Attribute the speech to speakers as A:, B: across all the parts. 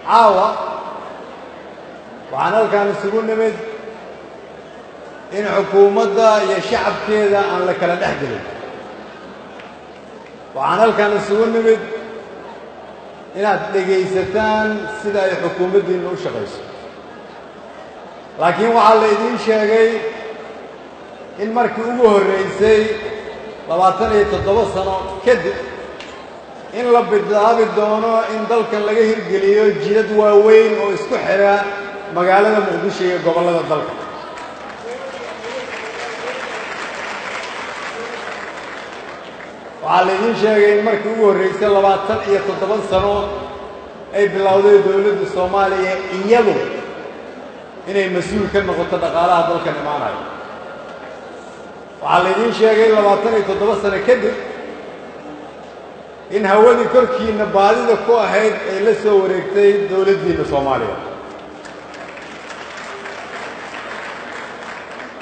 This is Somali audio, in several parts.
A: Caawa waxaan halkaan isugu nimid in xukuumadda iyo shacabkeeda aan la kala dhex gelin. Waxaan halkaan isugu nimid inaad dhegaysataan sida ay xukuumaddiinna u shaqayso. Laakiin waxaa la idiin sheegay in markii ugu horraysay 27 sano kadib in la bilaabi doono in dalkan laga hirgeliyo jidad waaweyn oo isku xidha magaalada Muqdisho iyo gobollada dalka. Waxaa la idiin sheegay in markii ugu horraysay 27 sano ay bilowday dowladda Soomaaliya iyadu inay mas-uul ka noqoto dhaqaalaha dalkan imaanayo. Waxaa la idiin sheegay 27 sano kadib in hawadii korkiinna baadida ku ahayd ay la soo wareegtay dowladdiinna Soomaaliya.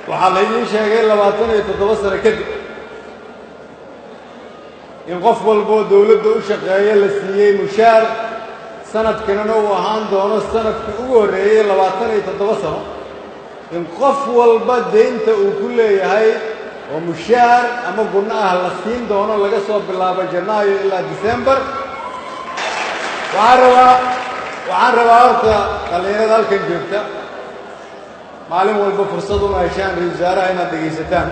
A: Waxaa la idiin sheegay 27 sano kadib in qof walboo dowladda u shaqeeya la siiyey mushaar, sanadkanina uu ahaan doono sanadkii ugu horreeyey 27 sano in qof walba deynta uu ku leeyahay oo mushaar ama gunno ah la siin doono laga soo bilaabo Janaayo ilaa Disembar. Waxaan rabaa horta dhallinyarada halkan joogta maalin walba fursad uma heshaan ra-iisul wasaaraha inaad dhegaysataan.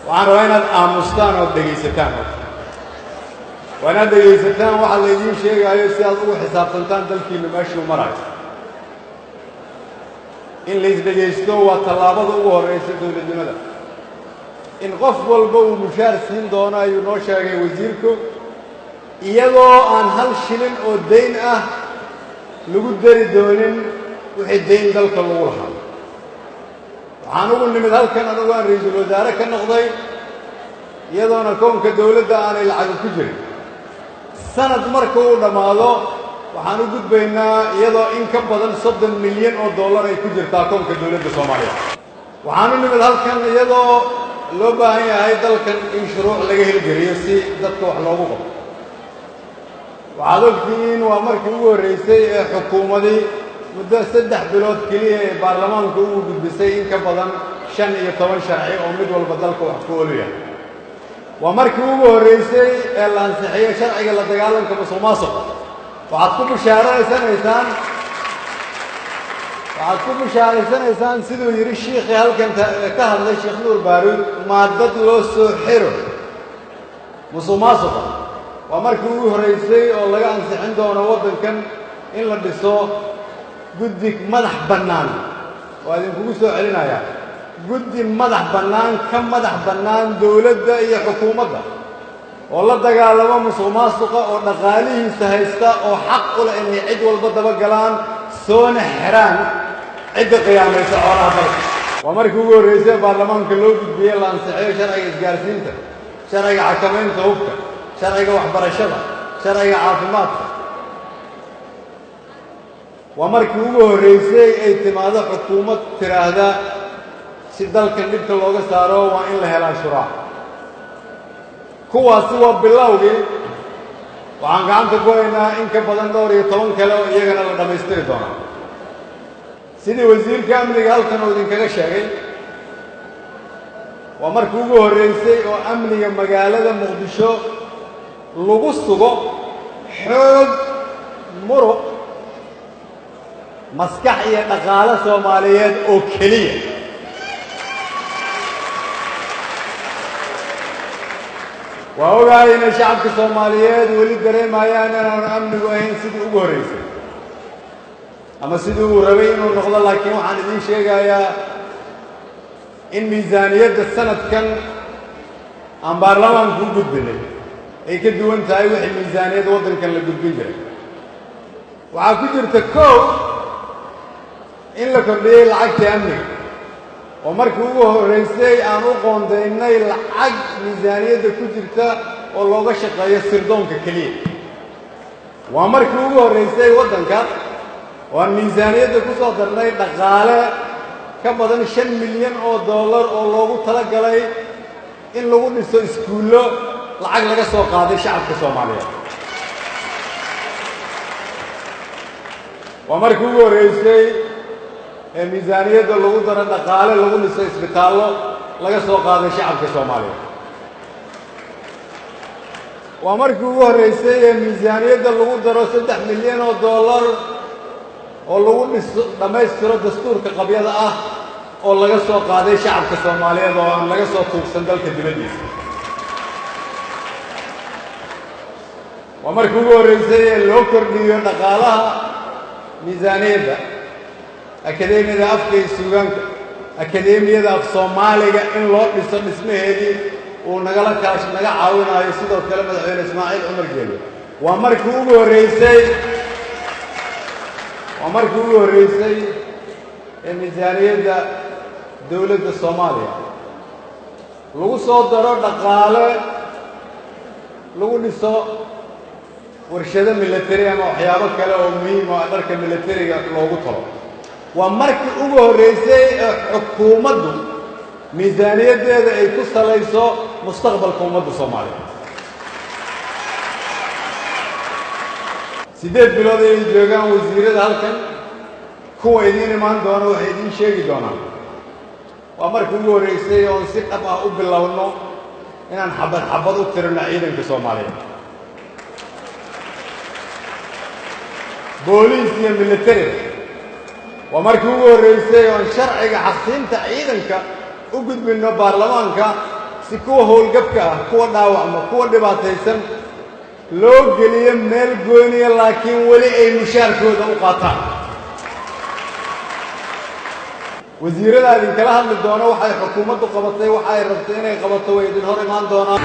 A: Waxaan rabaa inaad aamustaan ood dhegaysataan. Horta waa inaad dhegaysataan waxa la idiin sheegaayo si aad ugu xisaabtantaan dalkiinna meeshuu marayo. In la isdhegaysto waa tallaabada ugu horraysa dowladnimada. In qof walba uu mushaar siin doono ayuu noo sheegay wasiirku, iyadoo aan hal shilin oo dayn ah lagu dari doonin wixii dayn dalka lagu lahaa. Waxaan ugu nimid halkan anugu aan ra-iisul wasaare ka noqday iyadoona koonka dowladda aanay lacaga ku jirin. Sanad marka uu dhammaado waxaan u gudbaynaa iyadoo in ka badan 30 milyan oo dollar ay ku jirtaa koonka dowladda Soomaaliya. Waxaan u nimid halkan iyadoo loo baahan yahay dalkan in shuruuc laga hirgeliyo si dadka wax loogu qabto. Waxaad ogtihiin waa markii ugu horraysay ee xukuumadii muddo 3 bilood keliya ee baarlamaanku ugu gudbisay in ka badan 15 sharci oo mid walba dalka wax ku oolaya. Waa markii ugu horraysay ee la ansixiyo sharciga la dagaalanka musuqmaasuqa. Waxaad ku bishaaraysanaysaan siduu yidhi shiikhii halkan ka hadlay, Sheekh Nuur Baaruud, maadad loo soo xiro musuqmaasuqa. Waa markii ugu horraysay oo laga ansixin doono waddankan in la dhiso guddi madax bannaan. Waa idinkugu soo celinayaa guddi madax bannaan, ka madax bannaan dowladda iyo xukuumadda, oo la dagaalamo musuqmaasuqa, oo dhaqaalihiisa haysta, oo xaq u leh inay cid walba dabagalaan soona xiraan cidda qiyaamaysa xoolaha dalka. Waa markii ugu horraysay baarlamaanka loo gudbiyey la ansixiyo sharciga isgaarsiinta, sharciga xakamaynta hubka, sharciga waxbarashada, sharciga caafimaadka. Waa markii ugu horraysay ay timaado xukuumad tiraahda si dalkan dhibka looga saaro waa in la helaa shuraac. Kuwaasi waa bilowgii. Waxaan gacanta ku haynaa in ka badan dhowr iyo toban kale oo iyagana la dhammaystiri doonaa. Sidii wasiirka amniga halkan uu idinkaga sheegay, waa markii ugu horraysay oo amniga magaalada Muqdisho lagu sugo xoog, muruq, maskax iyo dhaqaale Soomaaliyeed oo keliya. Waa ogahay inay shacabka Soomaaliyeed weli dareemayaan inaanu amnigu ahayn sidii ugu horraysay ama sidii uu rabay inuu noqdo, laakiin waxaan idiin sheegayaa in miisaaniyadda sanadkan aan baarlamaanku u gudbinay ay ka duwan tahay wixii miisaaniyadda waddankan la gudbin jiray. Waxaa ku jirta kow in la kordhiyey lacagtii amniga, oo markii ugu horraysay aan u qoondaynay lacag miisaaniyadda ku jirta oo looga shaqeeyo sirdoonka keliya. Waa markii ugu horraysay waddanka oo aan miisaaniyadda ku soo darnay dhaqaale ka badan 5 milyan oo dollar oo loogu talagalay in lagu dhiso iskuullo lacag laga soo qaaday shacabka Soomaaliyeed. Waa markii ugu horreysay ee miisaaniyadda lagu daro dhaqaale lagu dhiso isbitaallo laga soo qaaday shacabka Soomaaliyeed. Waa markii ugu horreysay ee miisaaniyadda lagu daro $3 milyan oo oo lagu dhiso dhammaystiro dastuurka qabyada ah oo laga soo qaaday shacabka Soomaaliyeed oo aan laga soo tuugsan dalka dibaddiisa. Waa markii ugu horreysay ee loo kordhiyo dhaqaalaha miisaaniyadda akadeemiyada afka iyo suugaanka, akadeemiyada af Soomaaliga in loo dhiso dhismaheedii uu nagala kaash naga caawinayo sidoo kale madaxweyne Ismaaciil Cumar Geele. Waa markii ugu horreysay, waa markii ugu horreysay ee miisaaniyadda dowladda Soomaaliya lagu soo daro dhaqaale lagu dhiso warshado military ama waxyaabo kale oo muhiim ah dharka militariga loogu talo. Waa markii ugu horreysay ee xukuumaddu miisaaniyaddeeda ay ku salayso mustaqbalka ummadda Soomaaliyeed. 8 bilood ay joogaan wasiirada halkan, kuwa idiin imaan doona waxay idiin sheegi doonaan. Waa markii ugu horreysay oon si dhab ah u bilowno inaan xabad xabad u tirino ciidanka Soomaaliyeed, booliis iyo military. Waa markii ugu horreysay oon sharciga xaqsiinta ciidanka u gudbinno baarlamaanka si kuwa howlgabka ah, kuwa dhaawacma, kuwa dhibaataysan loo geliyo meel gooniya, laakiin weli ay mushaarkooda u qaataan. Wasiirada idinkala hadli doona waxay xukuumaddu qabatay, waxa ay rabtay inay qabato way idin hor imaan doonaan.